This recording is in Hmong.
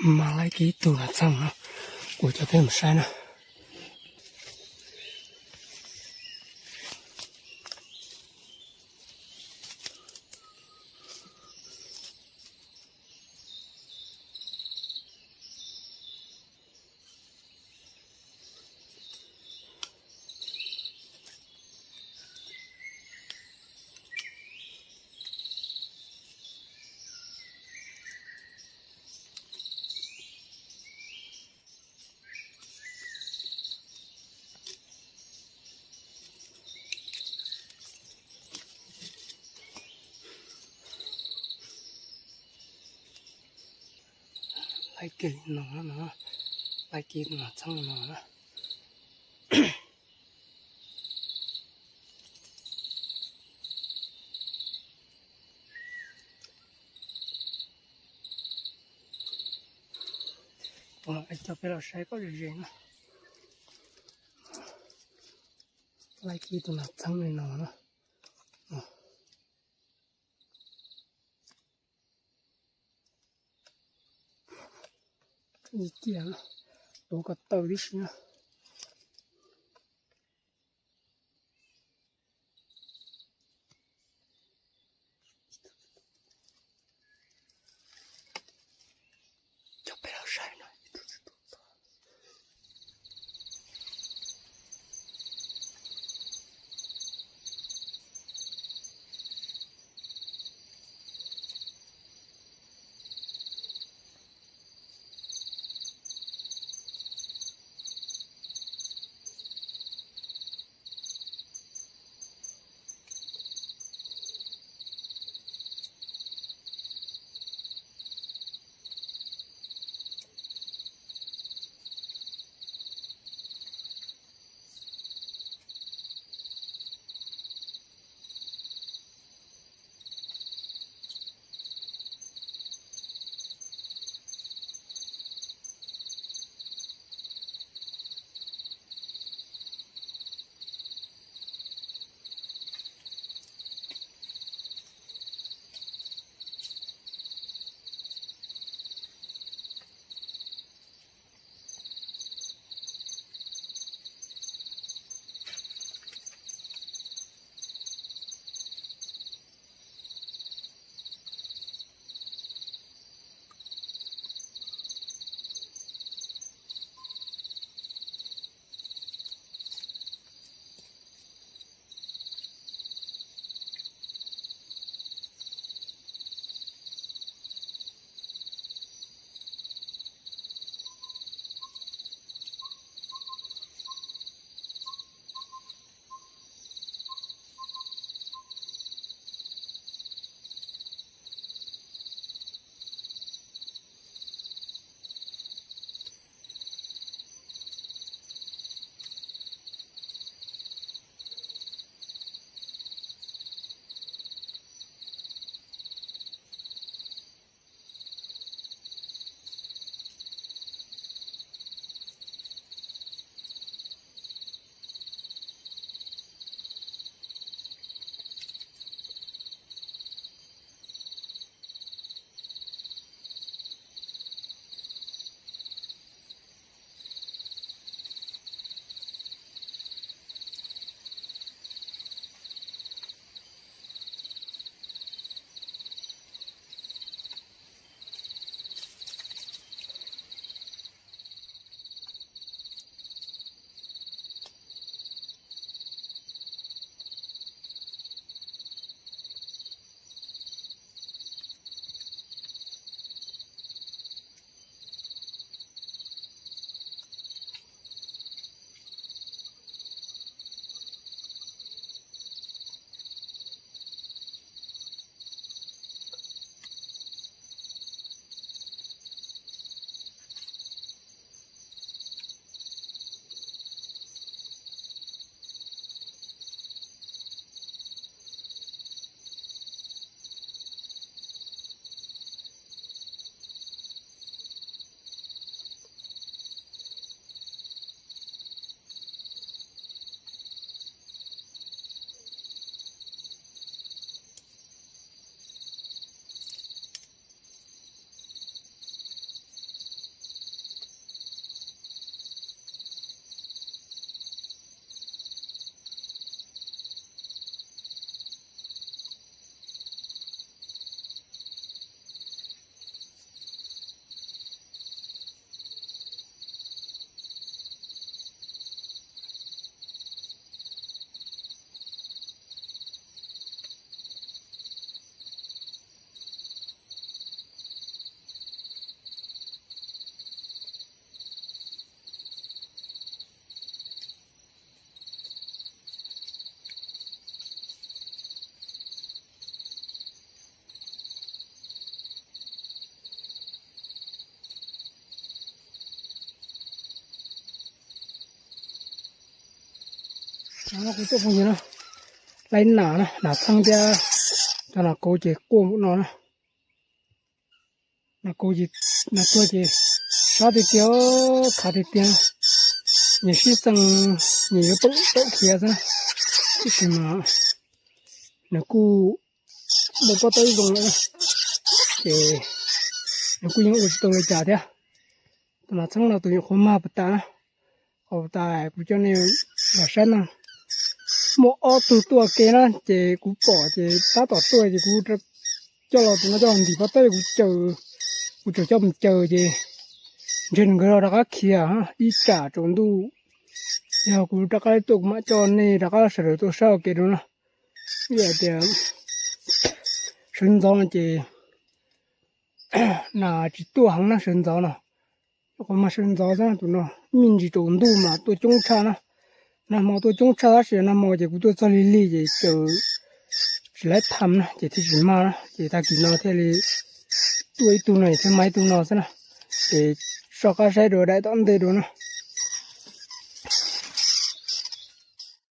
Mas laib kiag ib tug nas txheeb no, kuv coj peb mus saib na. Laib kiag li no no, laib kiag nas txheeb no na. Coj peb los saib koj ze ze na. Laib kiag tus nas txheeb li no na. Ib tiam tuav ko taw tib si na. Coj peb los saib no. Kuv tuaj phooj ywg na, laib nas na, nas txheeb thiab cov nas kauv ces quaj npaum no na. Nas kauv, nas tuag ces sab tiag tiag, khav tiag tiag, nyias sib xeem, nyias yuav poob tawm khiav xwb na. Tab sis mas nws kuj npau pob tawb zoo lawm, ces nws kuj yeej ua tsis tau li cas thiab. Tus nas txheeb no tus nyuam qhuav mag puas tas na, qhov tas kuv coj nej los saib na. Muaj ob tug tuaj ke na, ces kuv pom ces tab tom tuaj ces kuv coj los tus no coj los ntim pob tawb, kuv caws, kuv tseem coj mus caws ces ntshe nws nkawd rov qab khiav ib tsam tsaus ntuj. Yog kuv rov qab tuaj kuv mam coj nej rov qab sawv daws tuaj saib ua ke dua na. Vim hais tias sawv ntxov no ces nas tsis tuaj heev na, sawv ntxov no. Qhov mas sawv ntxov xwb, tus no me ntsis tsaus ntuj mas tuaj coob tshaj na. Nag hmo tuaj coob tshaj tab sis nag hmo ces kuv tuaj txog lig lig ces caws tsis laib tham na ces thiaj tsis mag na, ces tag kis no thiaj li tuaj ib tug no thiaj mag ib tug no xwb na. Ces soj qab saib dua daim tom ntej dua na.